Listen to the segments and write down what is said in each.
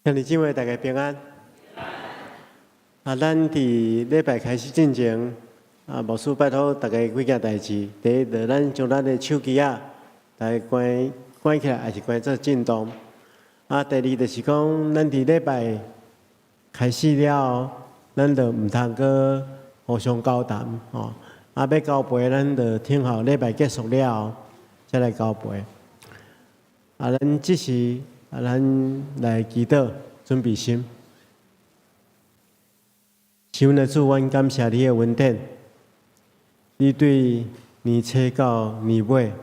兄弟姊妹，大家平安。啊，咱佇禮拜開始進前，啊，牧師拜託大家幾件代誌。第一，就咱將咱的手機仔，大家關關起來，抑是關做震動。啊，第二就是講，咱佇禮拜開始了後，咱就毋通閣互相交談，吼。啊，欲交杯，咱就等候禮拜結束了後，才來交杯。啊，咱這時，啊，咱來祈禱，準備心。是阮的主，阮感謝你的恩典。你對年初到年尾，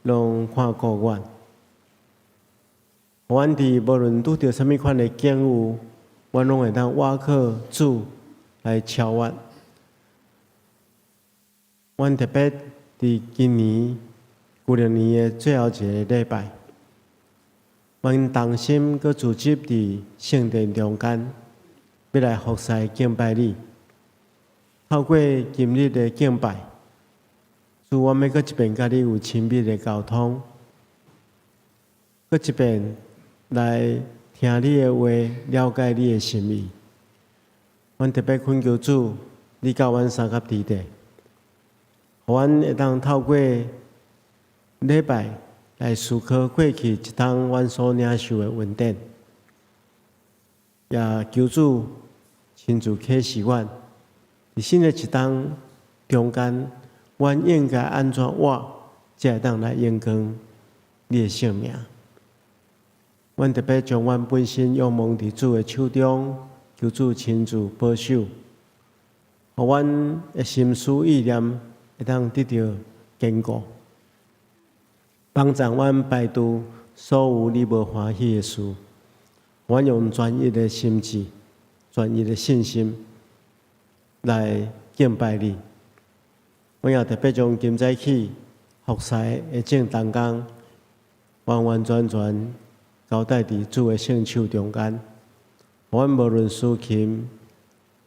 攏看顧阮。阮佇無論拄著啥物款的境遇，阮攏會當倚靠主來超越。阮特別佇今年舊曆年的最後一个禮拜，阮同心閣聚集佇聖殿中間，欲來服侍敬拜你。透過今日的敬拜，主，阮欲閣一遍佮你有親密的溝通，閣一遍來聽你的話，了解你的心意。阮特別懇求主，你佮阮相佮佇咧，予阮會當透過禮拜來思考過去一冬阮所領受的恩典，也求主親自啟示阮，佇新的一冬中間，阮應該按怎活，才會當來榮光你的聖名。阮特別將阮本身仰望佇主的手中，求主親自保守，予阮的心思意念會當得著堅固，幫助阮排除所有你無歡喜的事，阮用專一的心志、專一的信心來敬拜你。阮也特別將今早起服侍的眾同工，完完全全交代佇主的聖手中間。阮無論司琴、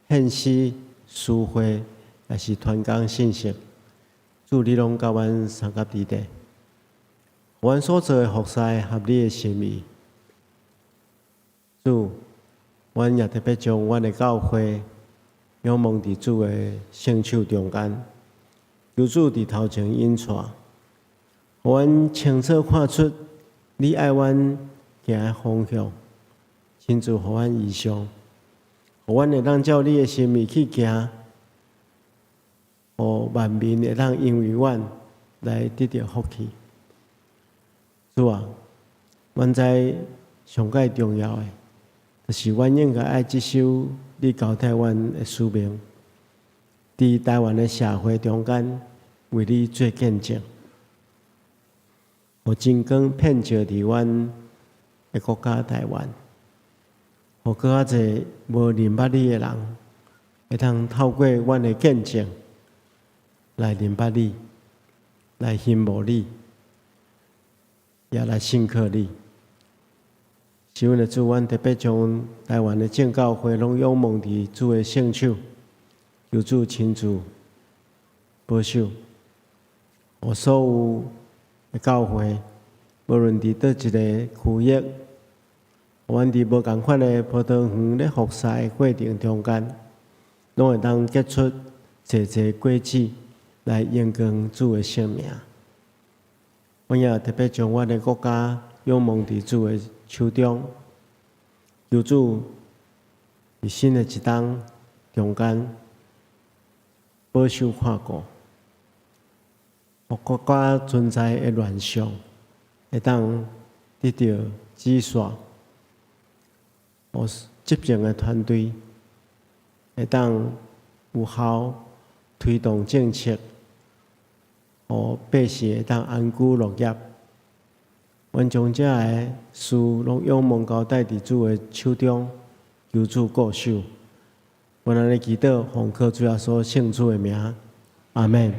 獻詩、司會，抑是傳講信息，主你攏佮阮相佮佇咧。阮所做的服侍合你的心意。主，阮也特別將阮的教會仰望佇主的聖手中間，求主佇頭前引帶，予阮清楚看出你愛阮行的方向，親自予阮異象，予阮會當照你的心意去行，予萬民會當因為阮來得著福氣。主啊，阮知上蓋重要的，就是阮應該愛執守你交代阮的使命，佇台灣的社會中間為你做見證，予真光遍照佇阮的國家台灣，予閣較濟無認捌你的人，會當透過阮的見證來認捌你，來欣慕你，也來信靠你。是阮的主，阮特別將台灣的眾教會攏仰望佇主的聖手，求主親自保守，予所有的教會，無論佇佗一个區域，阮佇無仝款的葡萄園咧服侍的過程中間，攏會當結出濟濟果子來榮光主的聖名。阮也特別將阮的國家仰望佇主的手中，求主佇新的一冬中間保守看顧，予國家存在的亂象會當得著止息，予執政的團隊會當有效推動政策，予百姓會當安居樂業。阮將這个事攏仰望交代佇主的手中，求主顧守。阮按呢祈禱，奉靠主耶穌聖主的名，阿們。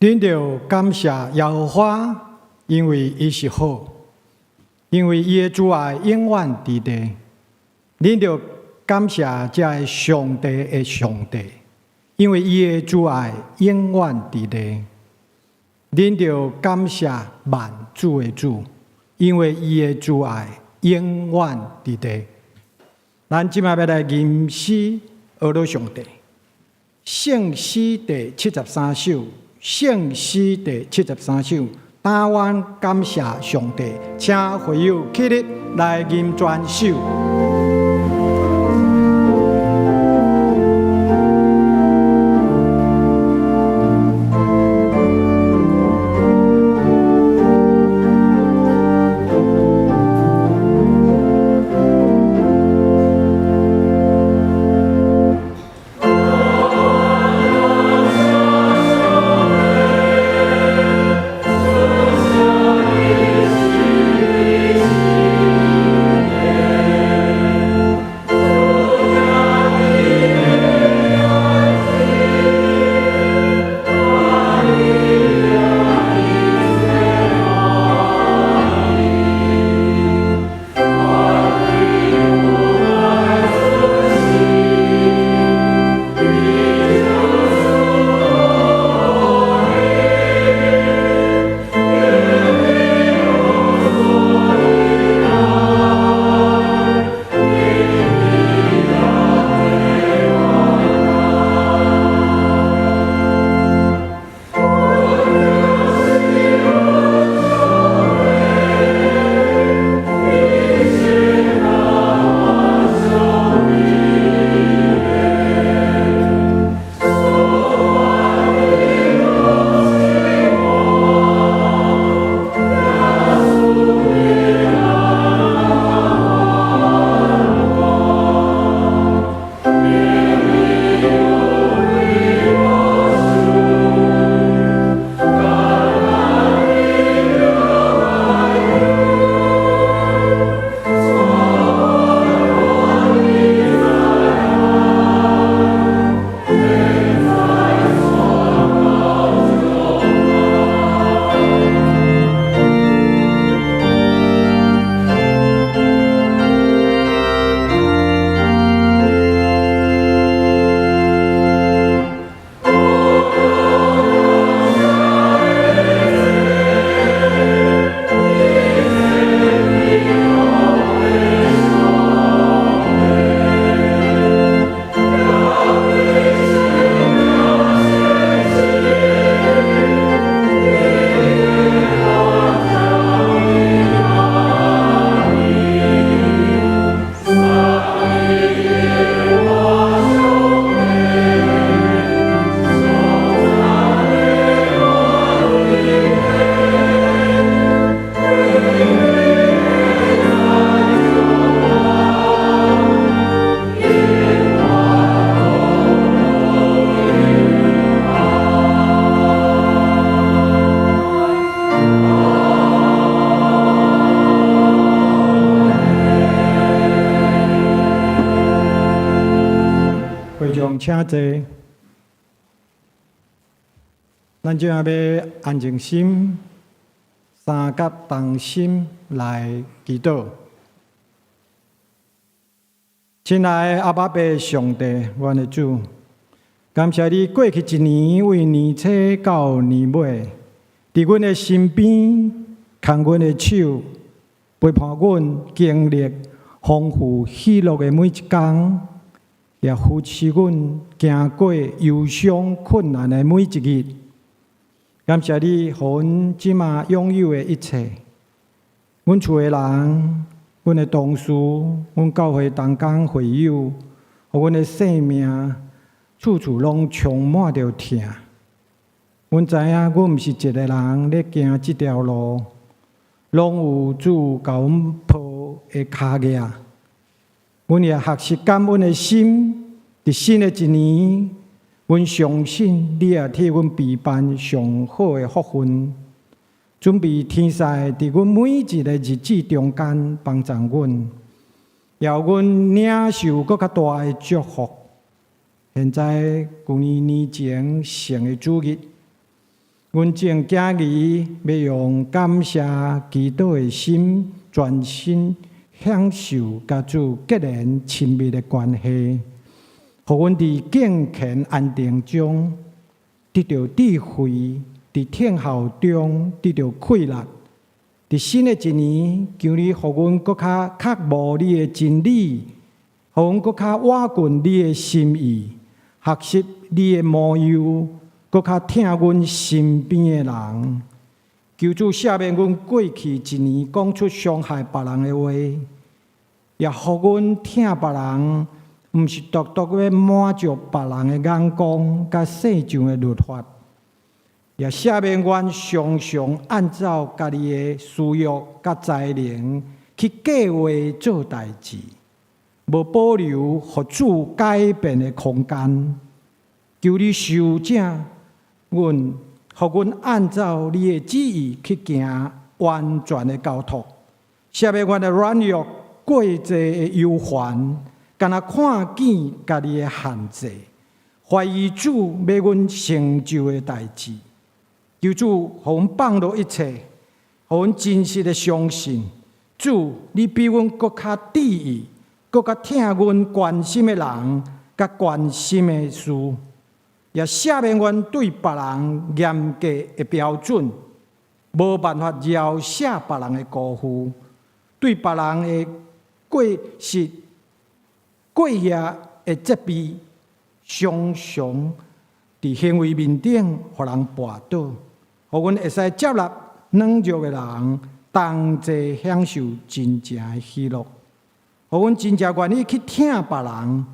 恁著感謝耶和華，因為伊是好，因為伊的慈愛永遠佇地。恁著感謝這个上帝的上帝，因為伊的慈愛永遠佇地。恁著感謝萬主的主，因為伊的慈愛永遠佇地。咱這擺欲來吟詩呵咾上帝，聖詩第73首，聖詩第73首，單願感謝上帝，請會友起立來吟全首。會眾請坐，咱這下欲安靜心，三甲同心來祈禱。親愛的阿爸父上帝，阮的主，感謝你過去一年，為年初到年尾，佇阮的身邊，牽阮的手，陪伴阮經歷豐富喜樂的每一工，也扶持阮行過憂傷困難的每一日。感謝你，予阮這馬擁有的一切，阮厝的人，阮的同事，阮教會同工會友，予阮的生命處處攏充滿著疼。阮知影，阮毋是一個人咧行這條路，攏有主共阮抱的跤額。阮也學習感恩的心，佇新的一年，阮相信你也替阮備辦上好的福分，準備天使佇阮每一个日子中間幫助阮，予阮領受閣較大的祝福。現在舊年年前聖的主日，阮正行義欲用感謝祈禱的心，專心享受佮主結連親密的關係，予阮佇敬虔安定中得著智慧，佇聽候中得著氣力。佇新的一年，求你予阮閣較渴慕你的真理，予阮閣較倚近你的心意，學習你的模樣，閣較疼阮身邊的人。求主赦免阮過去一年講出傷害別人的話，也予阮疼別人，毋是獨獨欲滿足別人的眼光佮世上的律法。也赦免阮常常按照家己的私欲佮才能去計劃做代誌，無保留予主改變的空間。求你修正阮，予阮按照你的旨意去行完全的交託。赦免阮的軟弱、過濟的憂煩，敢若看見家己的限制，懷疑主欲阮成就的代誌。求主予阮放落一切，予阮真實的相信主，你比阮閣較注意，閣較疼阮關心的人，佮關心的事，也赦免阮對別人嚴格的標準，無辦法饒赦別人的辜負，對別人的過失、過夜的責備，常常佇行為面頂予人跋倒，予阮會使接納軟弱的人，同齊享受真正的喜樂。予阮真正願意去疼別人，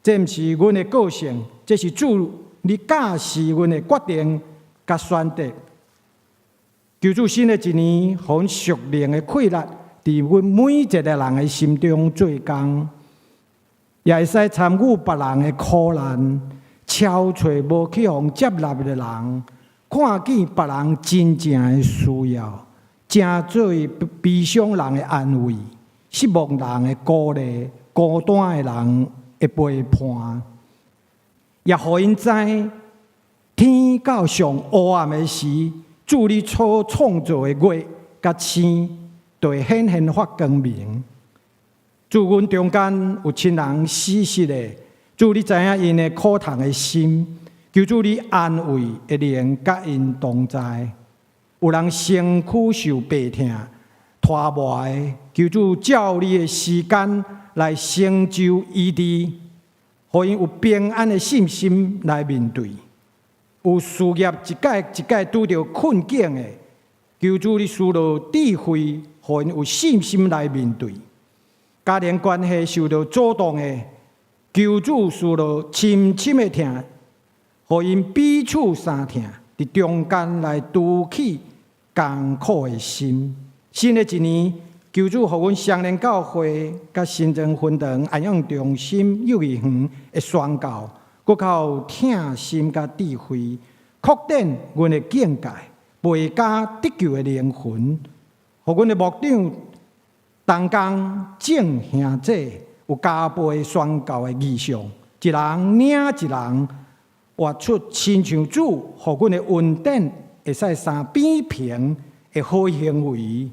這毋是阮的個性，這是主你教示阮的決定佮選擇。求主新的一年，予阮屬靈的氣力，佇阮每一個人的心中做工，也會使參與別人的苦難，超揣無去予接納的人，看見別人真正的需要，成做悲傷人的安慰，失望人的鼓勵，孤單的人的陪伴，也予𪜶知天到上烏暗的時，主你所創造的月佮星，就會顯現發光明。主，阮中間有親人死昵的，主你知影𪜶的苦痛的心，求主你安慰的靈佮𪜶同在。有人身軀受病痛拖磨的，求主照你的時間來成就醫治，予𪜶有平安的信心來面對。有事業一擺一擺拄著困境的，求主你賜予智慧，予𪜶有信心來面對。家庭關係受到阻擋的，求主賜予深深的疼，予𪜶彼此相疼，佇中間來拄起艱苦的心。新的一年，求主予阮雙連教會佮新莊分堂安養中心幼兒園的宣教，閣較有疼心佮智慧，擴展阮的境界，倍加得救的靈魂，予阮的牧長同工眾兄姐有加倍宣教的異象，一人領一人，活出親像主予阮的恩典，會使相扁平的好行為。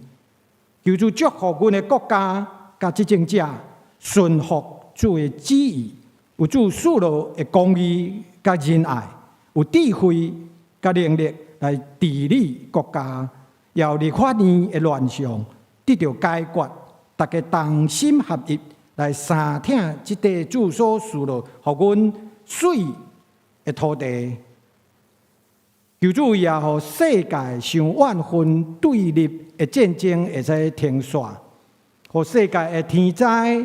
求主祝福阮的國家佮執政者順服主的旨意，有主賜予的公義佮仁愛，有智慧佮能力來治理國家，也有立法院的亂象得著解決，大家同心合一來相疼這塊主所賜予予阮媠的土地。求主也予世界傷怨恨對立的戰爭會使停煞，予世界的天災、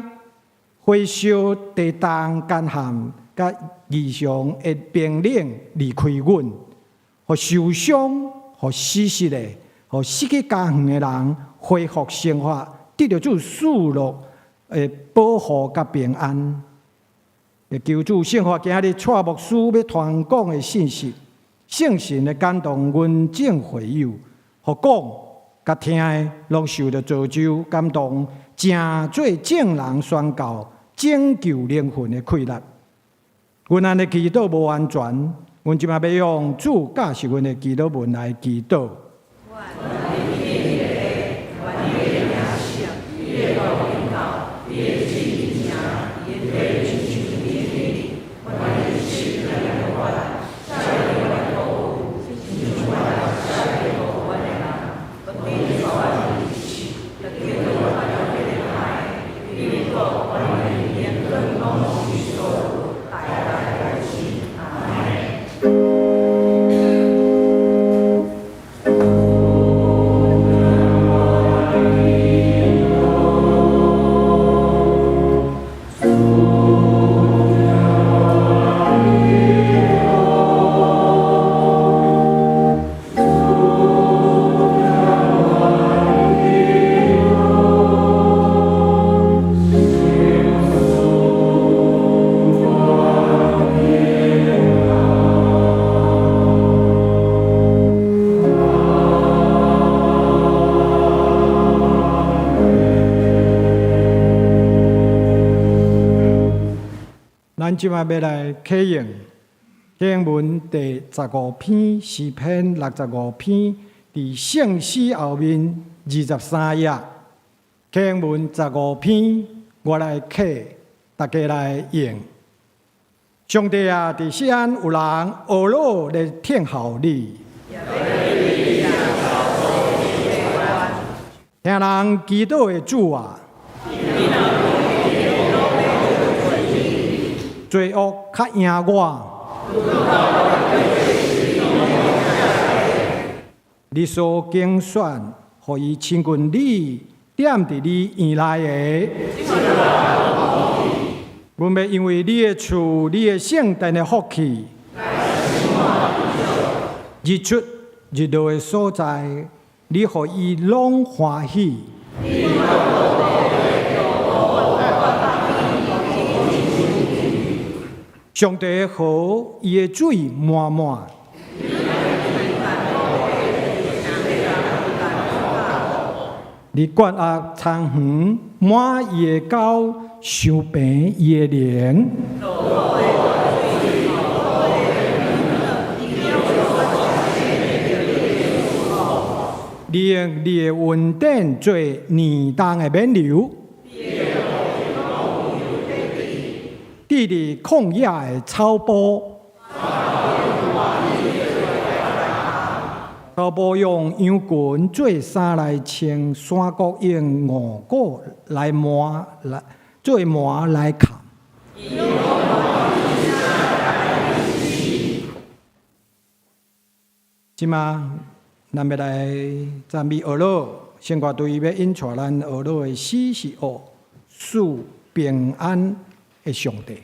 火燒、地動、乾旱，佮異常的冰冷離開阮，予受傷、予死昵的、予失去家園的人恢復生活，得著主賜予的保護佮平安。求主聖化今日蔡牧師欲傳講的信息，聖神的感動阮眾會友，予講佮聽的攏受著造就感動，成做眾人宣教拯救靈魂的氣力。阮按呢祈禱無完全，阮這擺欲用主教示阮的祈禱文來祈禱。咱這擺欲來啟用啟用文第十五篇詩篇65篇，佇聖詩後面23頁。啟用文十五篇，我來啟，大家來應。上帝啊，佇錫安有人呵咾咧聽候你，聽人祈禱的主啊，罪惡較贏我，你所揀選，予伊親近你，踮佇你院內的。阮欲因為你的厝、你的聖殿的福氣，日出日落的所在，你予伊攏歡喜。上帝的河，伊的水滿滿。你灌壓田園，滿伊的溝，傷平伊的靈。你用你的恩典做年冬的勉流，佇佇曠野的草埔，草埔用羊群做衫來穿，山谷用五穀來磨來做磨來崁。這馬，咱欲來讚美呵咾，聖歌隊欲引帶咱呵咾的詩是學賜平安的上帝。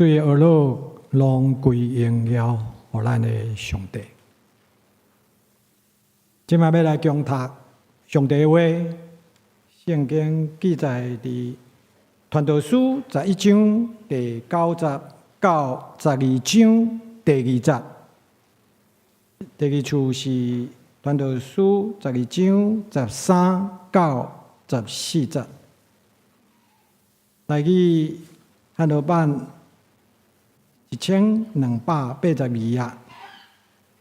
所有呵咾攏歸榮耀予咱的上帝。這擺欲來恭讀上帝話，聖經記載佇傳道書11章第9節到12章第2節。第二處是傳道書12章13到14節。台語漢和版1282頁，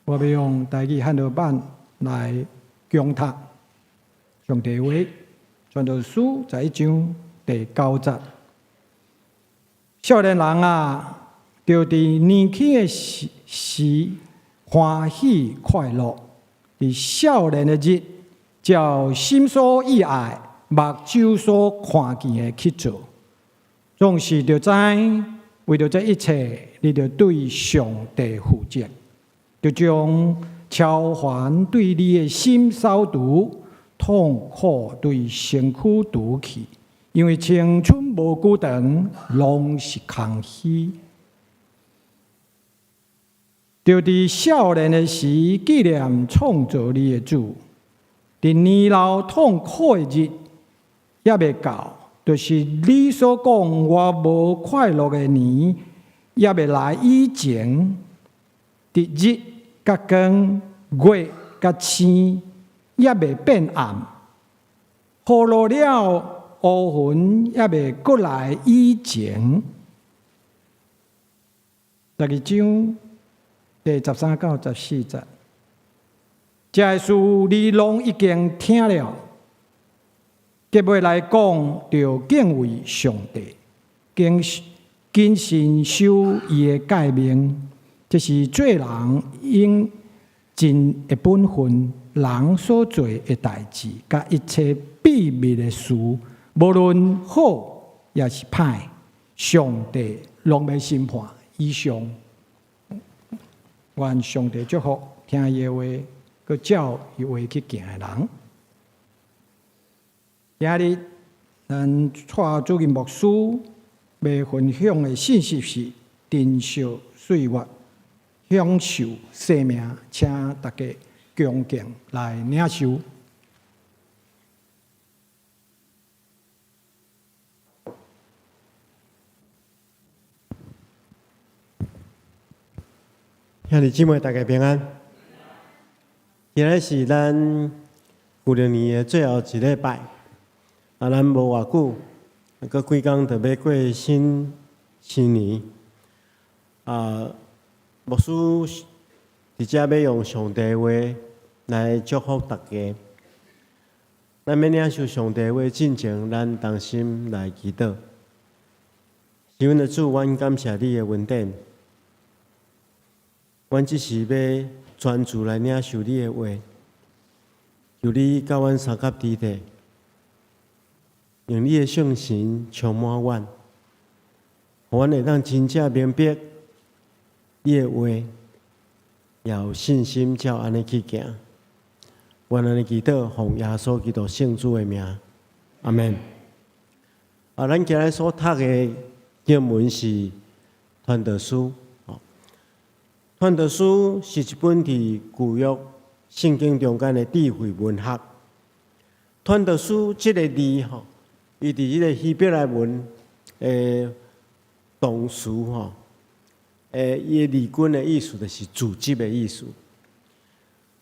我欲用台語漢和版來恭讀上帝話，傳道書11章第9節。少年人啊，著佇年輕的時時歡喜快樂，佇少年的日，照心所意愛、目睭所看見的去做，總是著知，為著這一切，你著對上帝負責，著將超凡對你的心掃除，痛苦對身軀除去，因為青春無久長，攏是空虛。著佇少年的時紀念創造你的主，佇年老痛苦的日猶未到，就是你所講我無快樂的年，猶未來以前，佇日佮光、月佮星猶未變暗，雨落了烏雲猶未閣來以前，12章第13到14節，這个事你攏已經聽了，結尾來講，著敬畏上帝，謹謹慎守伊的誡命，這是做人應盡的本分。人所做的代誌，佮一切秘密的事，無論好抑是歹，上帝攏欲審判。以上，願上帝祝福聽伊的話，閣照伊話去行的人。今日咱蔡主任牧師欲分享的信息是珍惜歲月，享受生命，請大家恭敬來領受。兄弟姊妹，大家平安。今日是咱舊曆年的最後一禮拜，啊，咱無偌久，閣幾工就欲過新新年。啊，牧師佇遮欲用上帝話來祝福大家。咱欲領受上帝話進前，咱同心來祈禱。是阮的主，阮感謝你的恩典。阮只是欲專注來領受你的話，求你佮阮相佮佇咧，用你的聖神充滿阮，予阮會當真正明白你的話，也有信心照按呢去行。阮按呢祈禱，奉耶穌基督聖子的名，阿們。啊，咱今日所讀的經文是傳道書。傳道書是一本佇舊約聖經中間的智慧文學。傳道書這个字吼，伊佇這个希伯來文的動詞吼，伊的字根的意思就是組織的意思。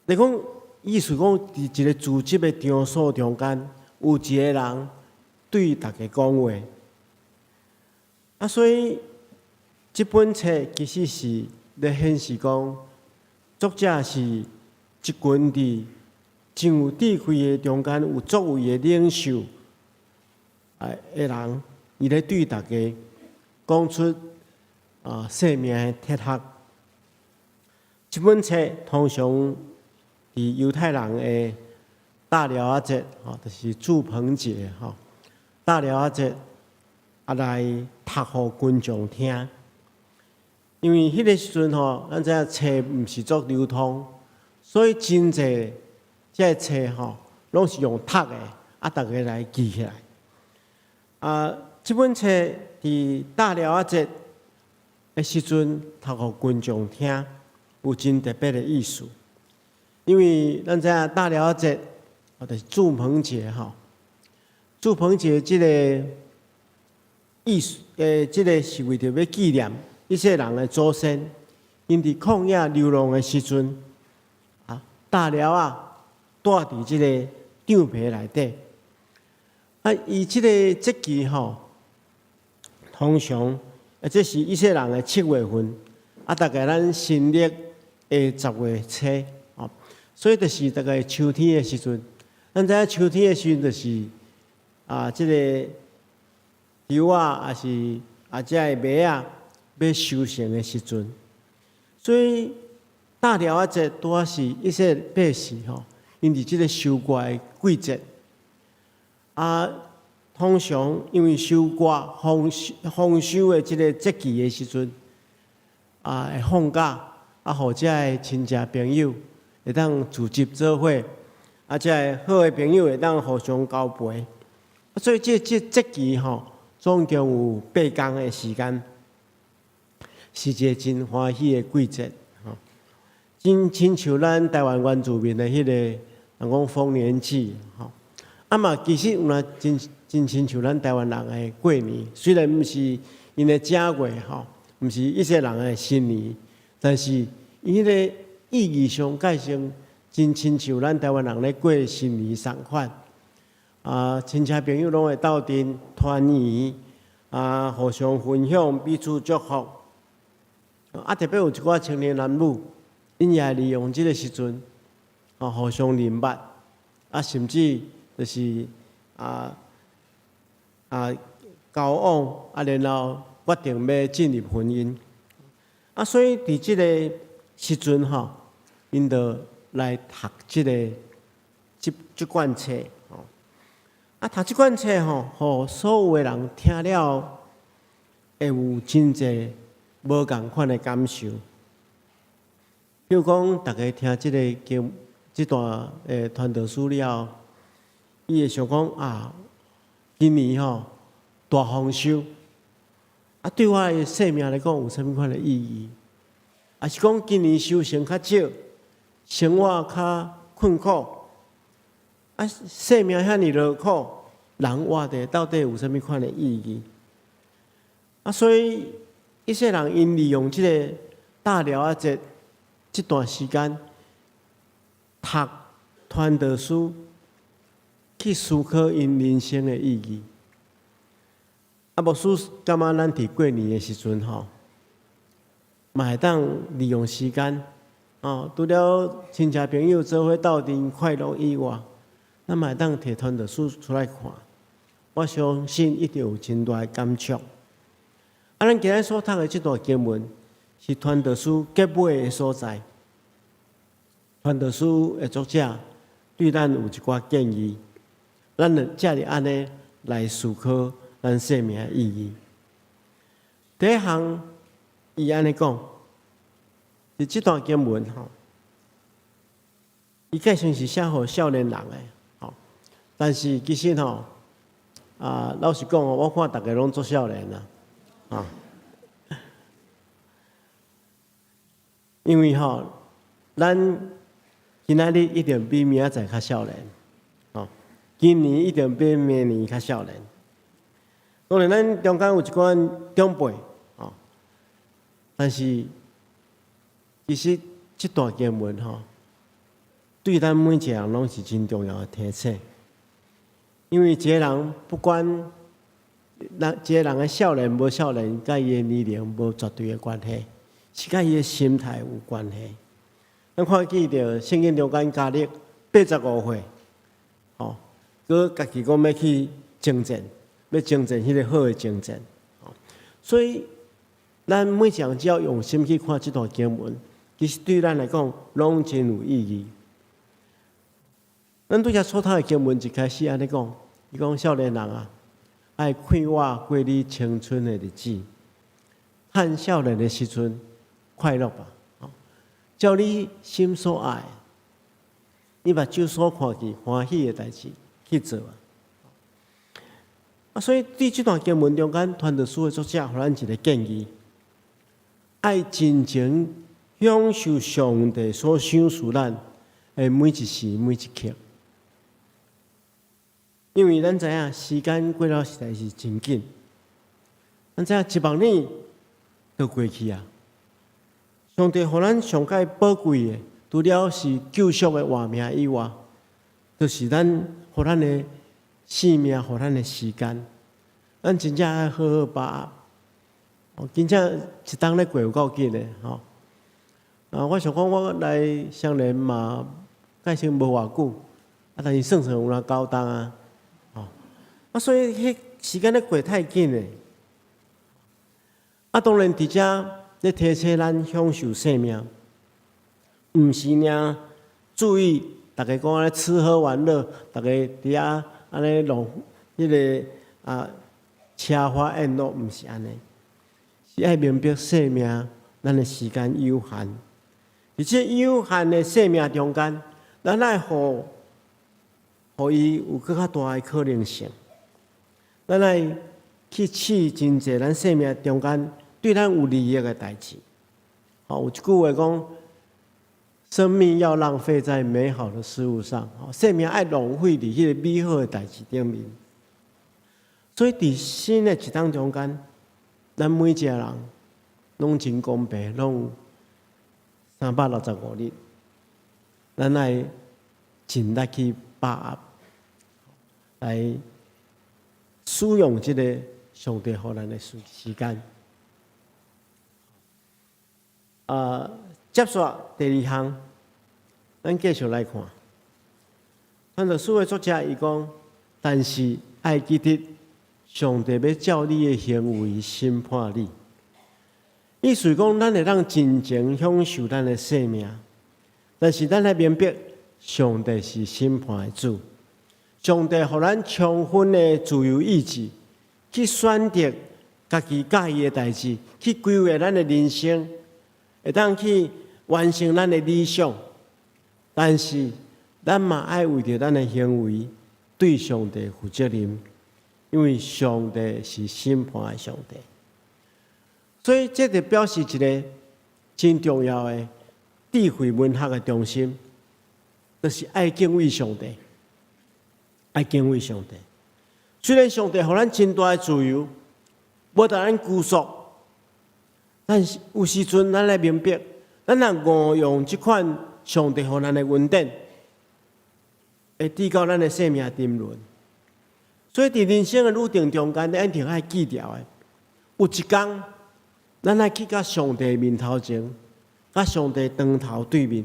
你講意思講，佇一个組織的場所中間，有一个人對大家講話。啊，所以這本冊其實是咧顯示講，作者是一群佇真有智慧的中間有作為的領袖啊的人，伊咧對大家講出啊生命的哲學。這本冊通常佇猶太人的大寮仔節，吼，就是住棚節，吼，大寮仔節啊來讀予群眾聽。因為彼个時陣吼，咱知影冊毋是足流通，所以真濟這个冊吼，攏是用讀的，啊，逐家來記起來。啊，這本冊佇大寮仔節的時陣，讀予群眾聽，有真特別的意思。因為咱知影大寮仔節，就是住棚節吼。住棚節這个意思，這个是為著欲紀念以色列人的祖先，𪜶佇曠野流浪的時陣，大寮仔蹛佇這个帳棚內底。伊這个節期吼，通常，這是以色列人的7月份，大概咱新曆的10月初，吼，所以就是大概秋天的時陣。咱知影秋天的時陣就是這个稻仔，抑是這个麥仔欲收成的時陣，所以大寮仔節拄仔是以色列百姓吼，𪜶佇這个收割的季節。通常因為收割豐收的這个節期的時陣，會放假，予遮的親戚朋友會當聚集做伙，遮个好的朋友會當互相交陪。所以這節期吼，總共有8工的時間，是一个真歡喜的季節。吼，真親像咱台灣原住民的彼个人講豐年祭，吼。嘛，其實有若真真親像咱台灣人的過年，雖然毋是𪜶的正月吼，毋是以色列人的新年，但是伊彼个意義上蓋成真親像咱台灣人咧過新年仝款。親戚朋友攏會鬥陣團圓，互相分享，彼此祝福。特別有一寡青年男女，𪜶也會利用這个時陣，互相認捌，甚至就是交往，然後決定欲進入婚姻。所以佇這个時陣吼，𪜶就來讀這个這卷冊吼。讀這卷冊吼，予所有的人聽了會有真濟無仝款的感受。比如講，逐家聽這个經這段傳道書了後，伊會想講啊，今年吼大豐收，對我的生命來講有啥物款的意義？抑是講今年收成較少，生活較困苦，生命遐爾勞苦，人活著到底有啥物款的意義？所以以色列人𪜶利用這个大寮仔節這段時間讀傳道書，去思考𪜶人生的意義。牧師感覺咱佇過年的時陣吼，嘛會當利用時間，哦，除了親戚朋友做伙鬥陣快樂以外，咱嘛會當提傳道書出來看。我相信一定有真大的感觸。咱今日所讀的這段經文是傳道書結尾的所在。傳道書的作者對咱有一寡建議，咱就藉著按呢來思考咱生命的意義。第一項，伊按呢講，佇這段經文吼，伊介紹是寫予少年人的，吼，但是其實吼，老實講，我看逐家攏足少年啦，因為吼，咱今仔日一定比明仔載較少年，吼，今年一定比明年較少年。當然，咱中間有一寡長輩，吼，但是其實這段經文吼，對咱每一個人攏是真重要的提醒。因為一個人不管，那一個人的少年無少年，佮伊的年齡無絕對的關係，是佮伊的心態有關係。咱看見著聖經中間迦勒85歲，吼，閣家己講欲去征戰，欲征戰彼个好的征戰，所以咱每一個人只要用心去看這段經文，其實對咱來講攏真有意義。咱拄才所讀的經文一開始按呢講，伊講少年人啊，愛快活過你青春的日子，趁少年的時陣快樂吧，照你心所愛，你目睭所看見歡喜的代誌去做啊。所以佇這段經文中間，傳道書的作者予咱一个建議，愛盡情享受上帝所賞賜咱的每一時每一刻。因為咱知影時間過了實在是真緊，咱知影一目爾就過去啊。上帝予咱上蓋寶貴的，除了是救贖的活命以外，就是咱予咱的生命，予咱的時間，咱真正愛好好把握。哦，真正一冬咧過有夠緊的吼。啊，我想講我來雙連嘛，蓋先無偌久，啊，但是算算有若9冬啊，吼。啊，所以彼時間咧過太緊咧。啊，當然佇遮咧提醒咱享受生命，毋是爾注意逐家講按呢吃喝玩樂，逐家佇遐按呢弄彼個啊奢華宴樂，毋是按呢，是愛明白生命，咱的時間有限，佇這有限的生命中間，咱愛予予伊有閣較大的可能性，咱愛去試真濟咱生命中間對咱有利益的代誌。吼，有一句話講，生命要浪費在美好的事物上，生命愛浪費佇彼個美好的代誌頂面。所以佇新的一冬中間，咱每一個人攏真公平，攏有365日，咱愛盡力去把握，來使用這個上帝予咱的時間。啊，接續第二項，咱繼續來看。傳道書的作者伊講，但是愛記得，上帝欲照你的行為審判你。意思講，咱會當盡情享受咱的生命，但是咱愛明白，上帝是審判的主。上帝予咱充分的自由意志，去選擇家己佮意的代誌，去規劃咱的人生，會當去完成咱的理想。但是，咱嘛愛為著咱的行為對上帝負責任，因為上帝是審判的上帝。所以，這就表示一個真重要的智慧文學的中心，就是愛敬畏上帝，愛敬畏上帝。雖然上帝予咱真大的自由，無共咱拘束，但是有時陣咱愛明白，咱若誤用這款上帝予咱的恩典，會致到咱的生命沉淪。所以，佇人生的旅程中間，咱一定愛記牢的，有一天，咱愛去佮上帝面頭前，佮上帝當頭對面，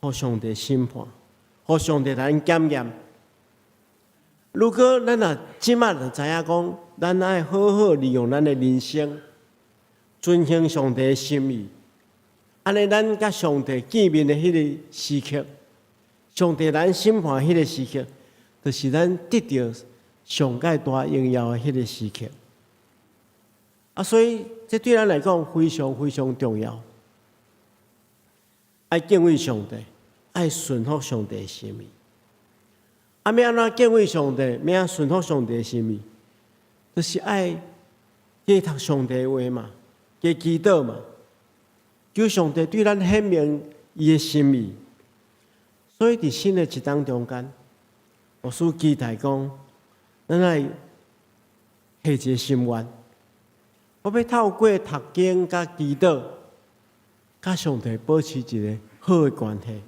予上帝審判，予上帝來檢驗。如果咱若這馬就知影講，咱愛好好利用咱的人生，遵行上帝的心意，按呢，咱佮上帝見面的彼个時刻，上帝來審判彼个時刻，就是咱得著上蓋大榮耀的彼个時刻。啊，所以這對咱來講非常非常重要。愛敬畏上帝，愛順服上帝的心意。啊，欲按怎敬畏上帝，欲按怎順服上帝的心意，就是愛加讀上帝的話嘛，加祈禱嘛，求上帝對咱顯明伊的心意。所以佇新的一冬中間，牧師期待講，咱愛下一个心願，我欲透過讀經佮祈禱，佮上帝保持一个好的關係，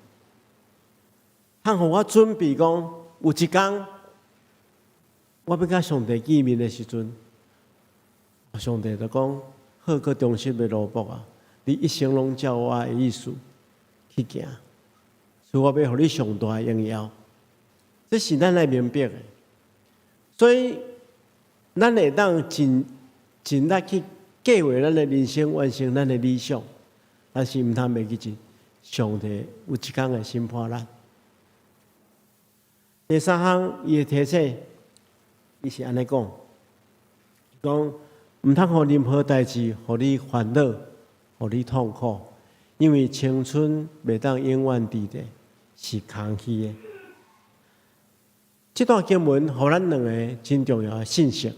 通予我準備講，有一天我欲佮上帝見面的時陣，上帝就講：好閣忠心的奴僕啊，你一生攏照我的意思去行，所以我欲予你上大的榮耀。這是咱愛明白的，所以咱會當盡盡力去計劃咱的人生，完成咱的理想，但是毋通袂記住，上帝有一天會審判咱。第三項，伊的提醒，伊是按呢講，講毋通予任何代誌予你煩惱，予你痛苦，因為青春袂當永遠佇咧，是空虛的。這段經文予咱兩个真重要的信息。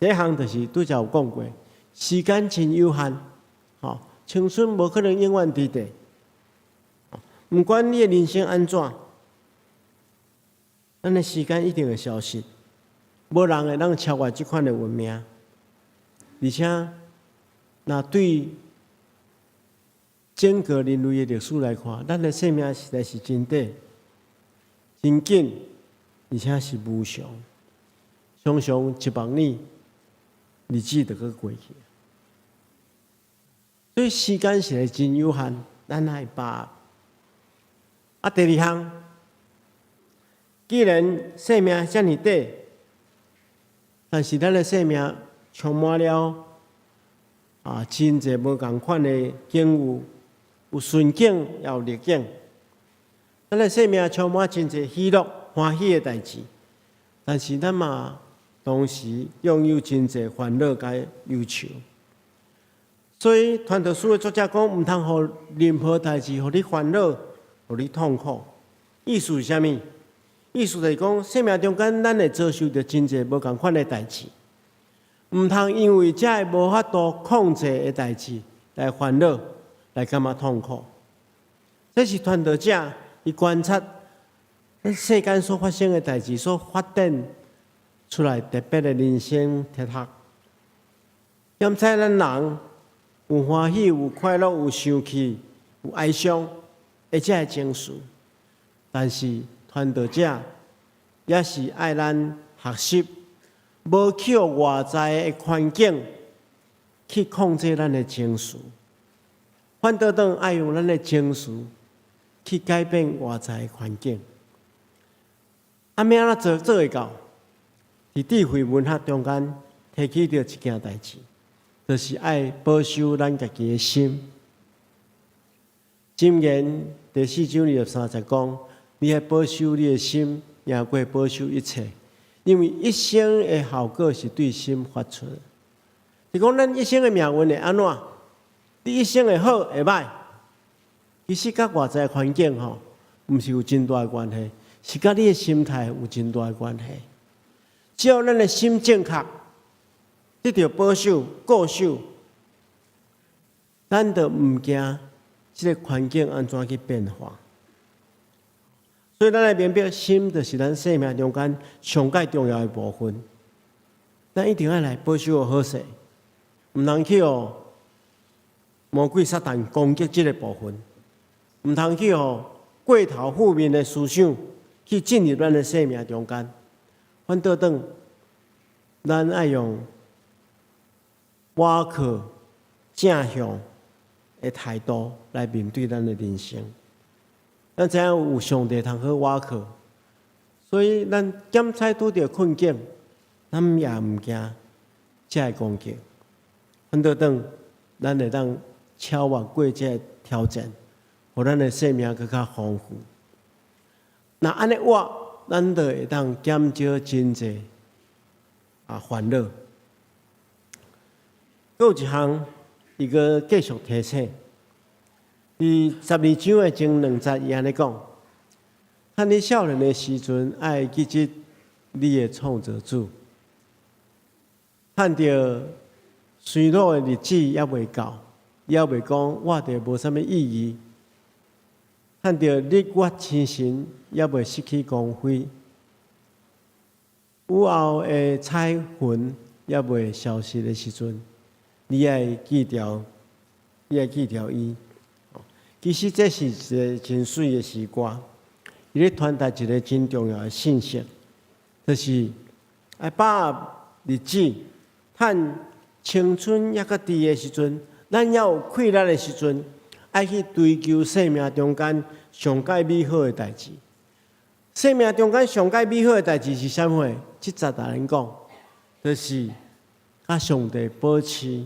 第一項就是拄才有講過，時間真有限，吼，青春無可能永遠佇佇。毋管你的人生按怎，咱的時間一定會消失，無人會當超越這款的運命。而且，若對整個人類的歷史來看，咱的生命實在是真短、真緊，而且是無常。常常一目爾，日子就閣過去。所以時間實在真有限，咱愛把握。啊，第二項，既然生命遮爾短，但是咱的生命充滿了真濟無仝款的境遇，有順境也有逆境。咱的生命充滿真濟喜樂、歡喜的代誌，但是咱嘛同時擁有真濟煩惱佮憂愁。所以，傳道書的作者講，毋通予任何代誌予你煩惱，予你痛苦。意思是啥物？意思就是講，生命中間咱會遭受著真濟無仝款的代誌，毋通因為這个無法度控制的代誌來煩惱，來感覺痛苦。這是傳道者伊觀察世間所發生的代誌所發展出來特別的人生哲學。檢測咱人有歡喜、有快樂、有生氣、有哀傷，的這个情緒，但是傳道者也是愛咱學習，無去予外在的環境去控制咱的情緒，反倒轉愛用咱的情緒去改變外在的環境。啊，欲按怎做做會到？佇智慧文學中間提起著一件代誌，就是愛保守咱家己的心。箴言第四章二十三節講：你愛保守你的心，贏過保守一切，因為一生的效果是對心發出的。是講咱一生的命運會按怎？你一生會好會䆀，其實佮外在環境吼，毋是有真大的關係，是佮你的心態有真大的關係。只要咱的心正確，得著保守、固守，咱就毋驚這个環境按怎去變化。所以，咱愛明白，心就是咱生命中間上蓋重要的部分。咱一定愛來保守好勢，毋通去予魔鬼撒旦攻擊這个部分，毋通去予過頭負面的思想去進入咱的生命中間。反倒轉，咱愛用倚靠正向的態度來面對咱的人生。咱知影有上帝通好倚靠，所以咱檢採拄著困境，咱也毋驚這个攻擊。反倒轉，咱會當超越過這个挑戰，予咱的生命閣較豐富。若按呢活，咱就會當減少真濟煩惱。閣有一項，伊閣繼續提醒，佇十二章的前兩節，伊按呢講：趁你少年的時陣，愛記得你的創造主；趁著衰老的日子猶未到，猶未講活著無啥物意義；趁著日月星辰猶未失去光輝，雨後的彩雲猶未消失的時陣，你愛記著，你愛記著伊。其實這是一个真媠的詩歌，伊咧傳達一个真重要的信息，就是愛把握日子，趁青春猶閣佇的時陣，咱猶有氣力的時陣，愛去追求生命中間上蓋美好的代誌。生命中間上蓋美好的代誌是啥物貨？這節共咱講，就是佮上帝保持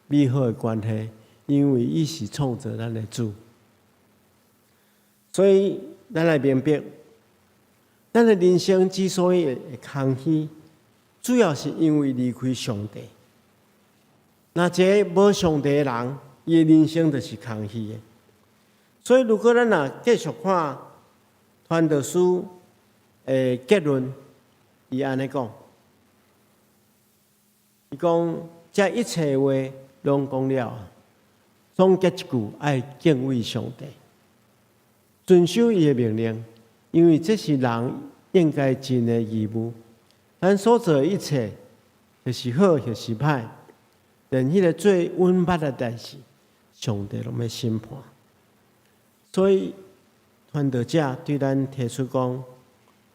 美好的關係，因為伊是創造咱的主。所以，咱來明白，咱的人生之所以會空虛，主要是因為離開上帝。若一个無上帝的人，伊的人生就是空虛的。所以，如果咱若繼續看傳道書的結論，伊按呢講，伊講這一切話攏講了，總結一句：愛敬畏上帝，遵守伊的命令，因為這是人應該盡的義務。咱所做的一切，抑是好，抑是歹，連彼個最隱密的代誌，上帝攏欲審判。所以，傳道者對咱提出講，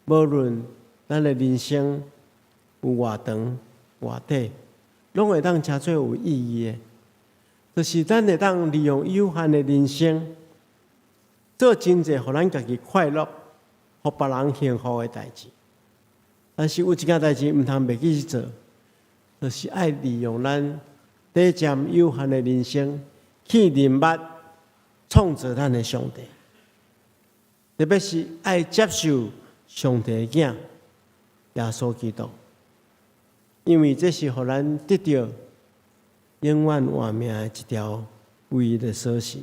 無論咱的人生有偌長偌短，攏會當成做有意義的，就是咱會當利用有限的人生，做真濟予咱家己快樂、予別人幸福的代誌。但是有一件代誌毋通袂記去做，就是愛利用咱短暫有限的人生去認捌創造咱的上帝，特別是愛接受上帝的囝耶穌基督，因為這是予咱得著永遠活命的一條唯一的鎖匙。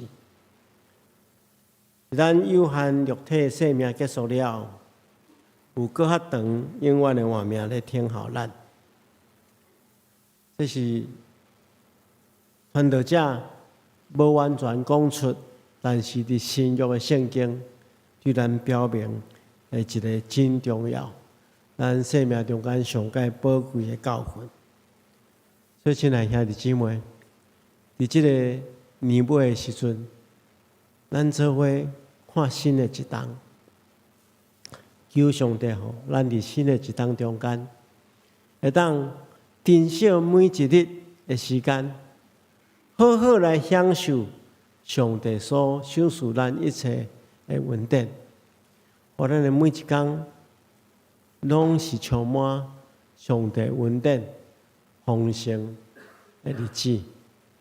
咱有限肉體生命結束了，有閣較長永遠的活命咧等候咱。這是傳道者無完全講出，但是佇新約的聖經對咱表明的一個真重要，咱生命中間上蓋寶貴的教訓。所以，親愛兄弟姊妹，佇這個年尾的時陣，咱做伙看新的一冬，求上帝予咱佇新的一冬中間，會當珍惜每一日的時間，好好來享受上帝所賞賜咱一切的恩典，予咱的每一工攏是充滿上帝恩典豐盛的日子。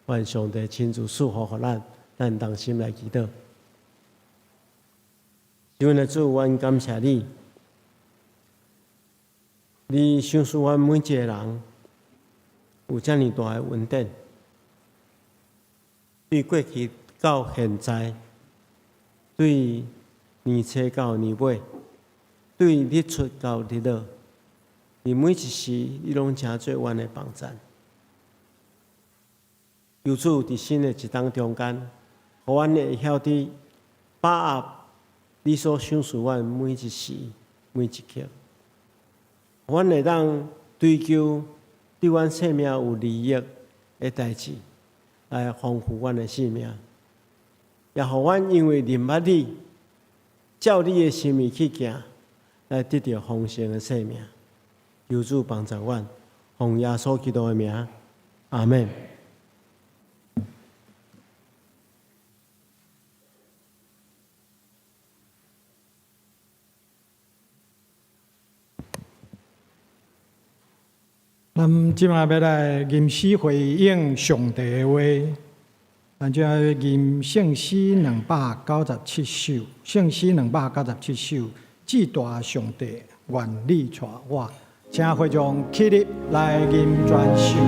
願上帝親自賜福予咱，咱同心來祈禱。阮的主，阮感謝你，你賞賜阮每一個人有遮爾大的恩典，對過去到現在，對年初到年尾，對日出到日落，佇每一時，你攏成做阮的幫贊。求主佇新的一冬中間，予阮會曉得把握你所賞賜阮每一時每一刻，予阮會當追求對阮生命有利益的代誌，來豐富阮的生命，也予阮因為認捌你，照你的心意去行，來得著豐盛的生命。求主幫助阮，奉耶穌基督的名，阿們。咱這擺欲來吟詩回應上帝的話，咱這擺欲吟聖詩297首，聖詩297首，至大上帝，願你帶我，請會眾起立來吟全首。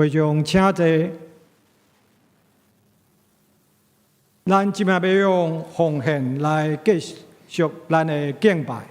會眾請坐。咱這擺欲用奉獻來繼續咱的敬拜。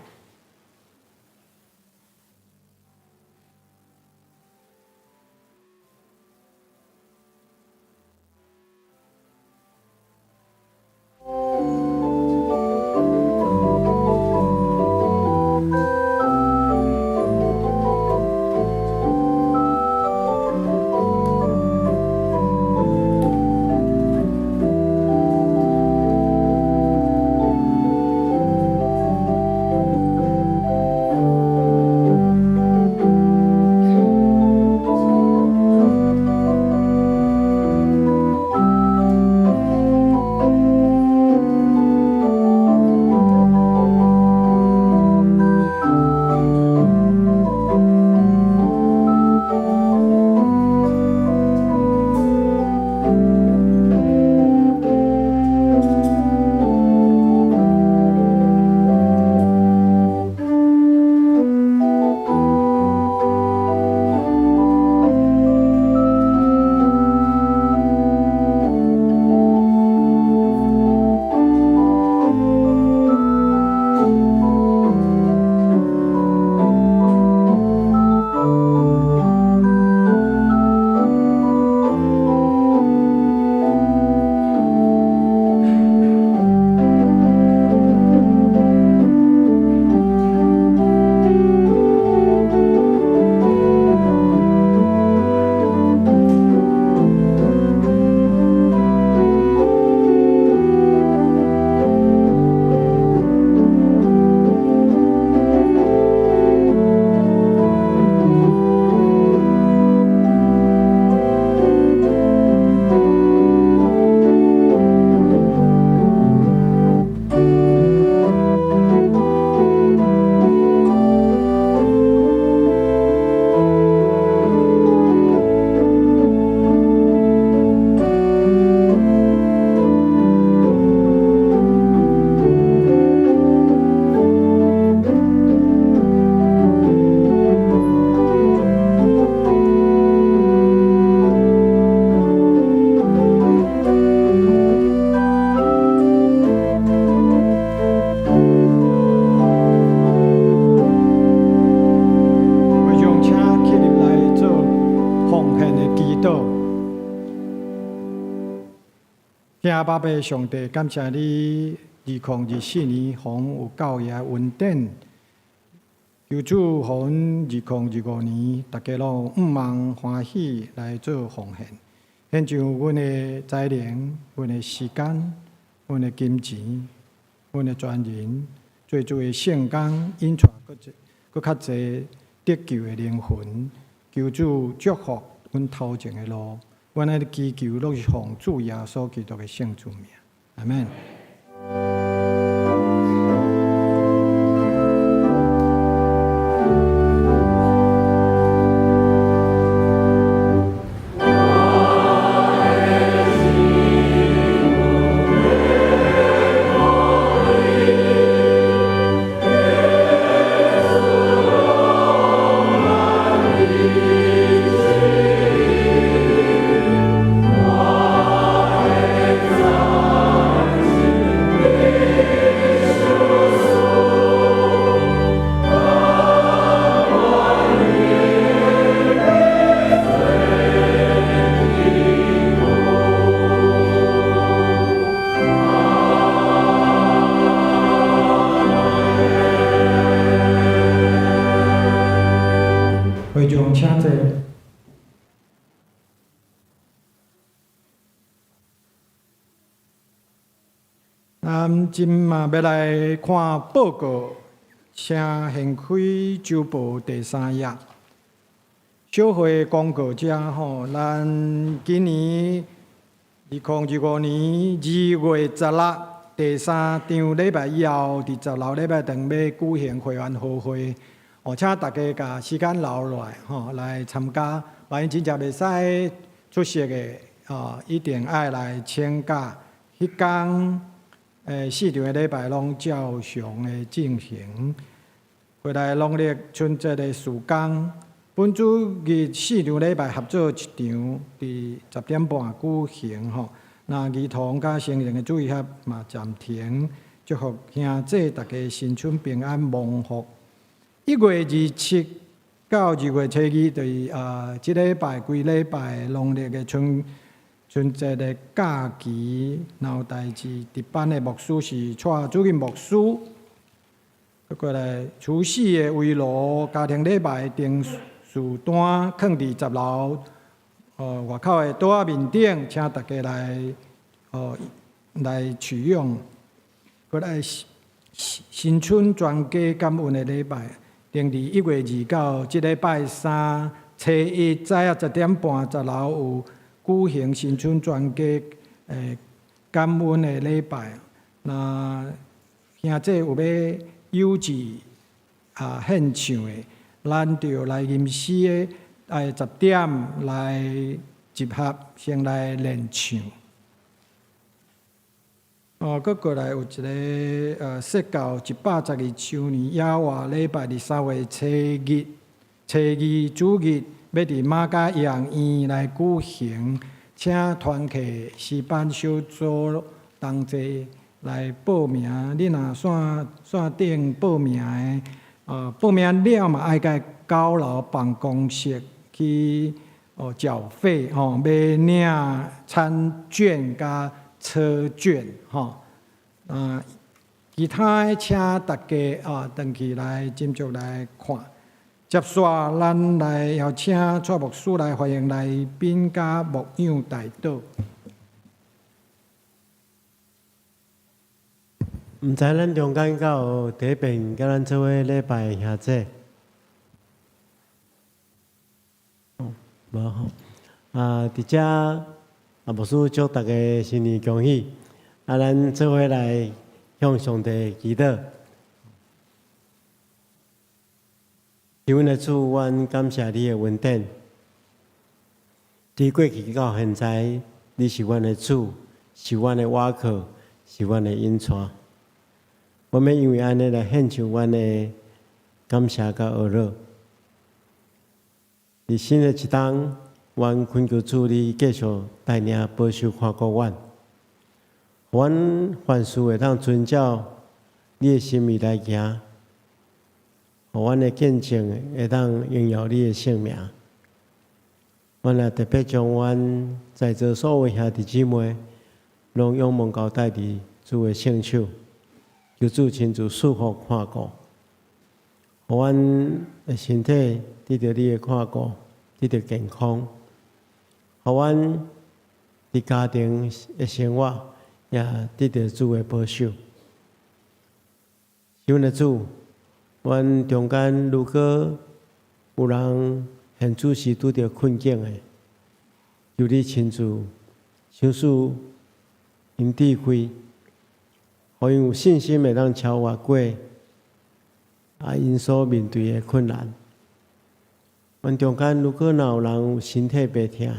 會眾請起立來做奉獻的祈禱。天阿爸父上帝，感謝你2024年予阮有夠額的恩典，求主予阮2025年，大家攏向望歡喜來做奉獻，獻上阮的才能、阮的時間、阮的金錢、阮的專人，做主的聖工，引帶閣濟閣較濟得救的靈魂。求主祝福阮頭前的路，阮按呢祈求，攏是奉主耶穌基督的聖主名，阿們。會眾請坐。咱這馬欲來看報告，請掀開週報第三頁。小會公告遮吼，咱今年2025年2月16第三場禮拜以後，佇16禮拜堂欲舉行會員和會，哦，請大家共時間留落來吼來參加。萬一真正袂使出席的，哦，一定愛來請假。彼工四場的禮拜攏照常的進行。回來農曆春節的時間，本主日四場禮拜合做一場，佇10點半舉行吼。那兒童佮成人的主日學嘛暫停，祝福兄姊逐家新春平安蒙福。1月27到2月初2，就是這禮拜規禮拜農曆的春節的假期，若有代誌值班的牧師是蔡主任牧師。閣過來除夕的圍爐家庭禮拜訂書單囥佇10樓，外口的桌仔面頂，請大家來取用。閣來新春全家感恩的禮拜，定佇1月29，這禮拜三初一早仔10點半，10樓有舉行新春全家感恩的禮拜。若兄姊有欲有志獻唱的，咱就來臨時的10點來集合，先來練唱。閣過來有一个說教112週年野外禮拜佇3月初日，初二主日欲佇瑪加揚院來舉行，請團契詩班小組同齊來報名。你若線頂報名的，報名了嘛愛共9樓辦公室去繳費吼，欲領餐券佮車券吼。其他的請大家轉去來斟酌來看。接續咱來邀請蔡牧師來歡迎來賓佮牧養代禱。毋知咱中間敢有第一遍佮咱做伙禮拜的兄姊？無吼。佇遮牧師祝大家新年恭喜。咱做伙來向上帝祈禱。是阮的主，阮感謝你的恩典。佇過去到現在，你是阮的主，是阮的倚靠，是阮的引帶。我們因為按呢來獻上阮的感謝佮呵咾。佇新的一冬，阮懇求主你繼續帶領保守看顧阮，予阮凡事會當遵照你的心意來行，予阮的見證會當榮耀你的聖名。阮也特別將阮在座所有兄弟姊妹，攏仰望交代佇主的聖手，求主親自賜福看顧，予阮的身體得著你的看顧，得著健康，予阮佇家庭的生活也得著主的保守。是阮的主，阮中間如果有人現此時拄著困境的，求你親自賞賜𪜶智慧，予𪜶有信心會當超越過𪜶所面對的困難。阮中間如果若有人有身體病痛，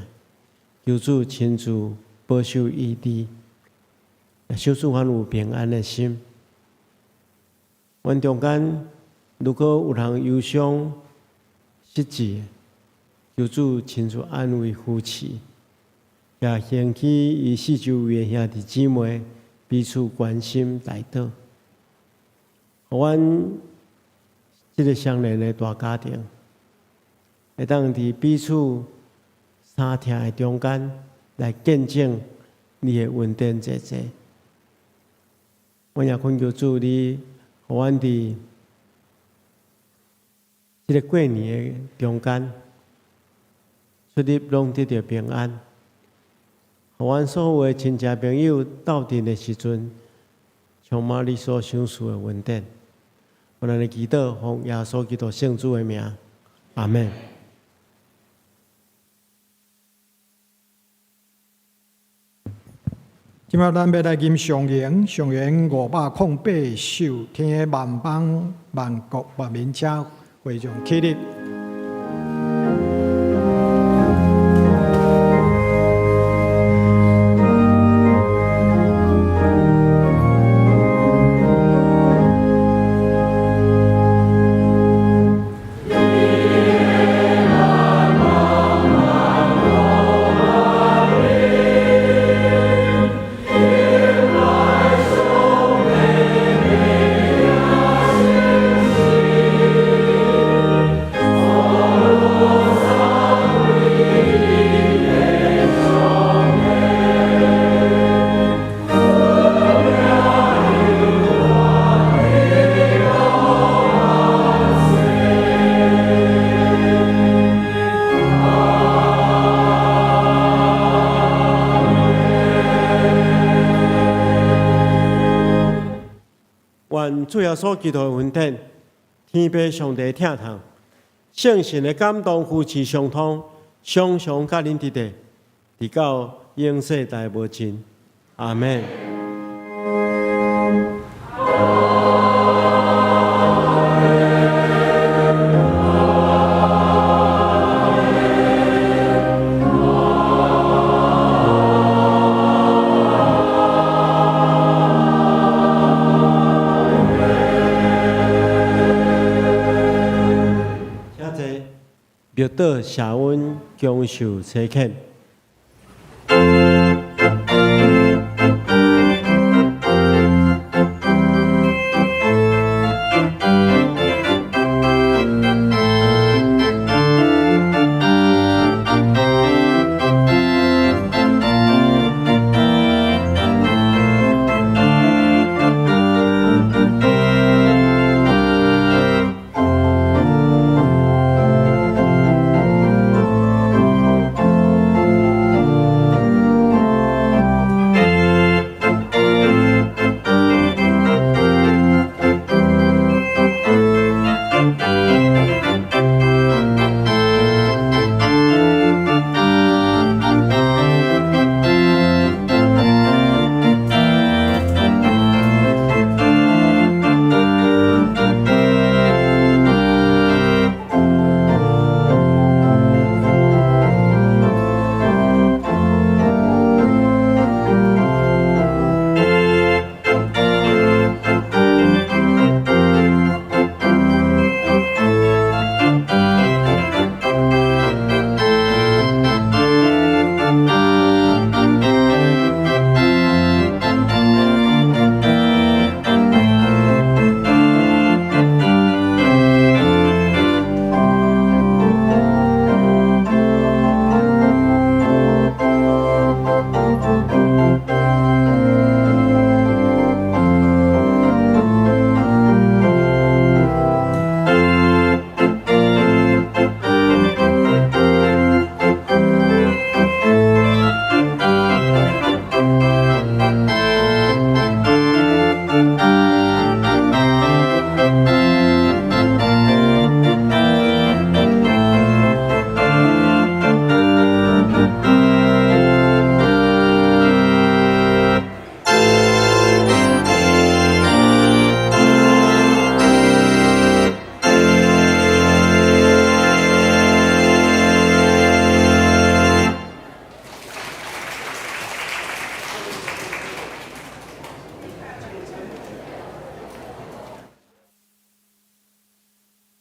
求主親自保守醫治，也賞賜阮有平安的心。阮中間如果有人憂傷失志，求主親自安慰扶持，也興起伊四周圍的兄弟姊妹彼此關心代禱。予阮這个相連的大家庭，會當佇彼此相疼的中間來見證你的恩典濟濟。阮也懇求主你，予阮佇這个過年的中間，出入攏得著平安，予阮所有的親戚朋友鬥陣的時陣，充滿你所賞賜的恩典。我咱的祈禱，奉耶穌基督聖主的名，阿們。這擺咱欲來吟上詠，上詠508首，天的萬邦萬國萬民，請會眾起立。願主耶穌基督的恩典，天父上帝疼痛，聖神的感動扶持相通，常常佮恁佇咧，直到永世代無盡。阿門。請坐，默禱謝恩，享受差遣。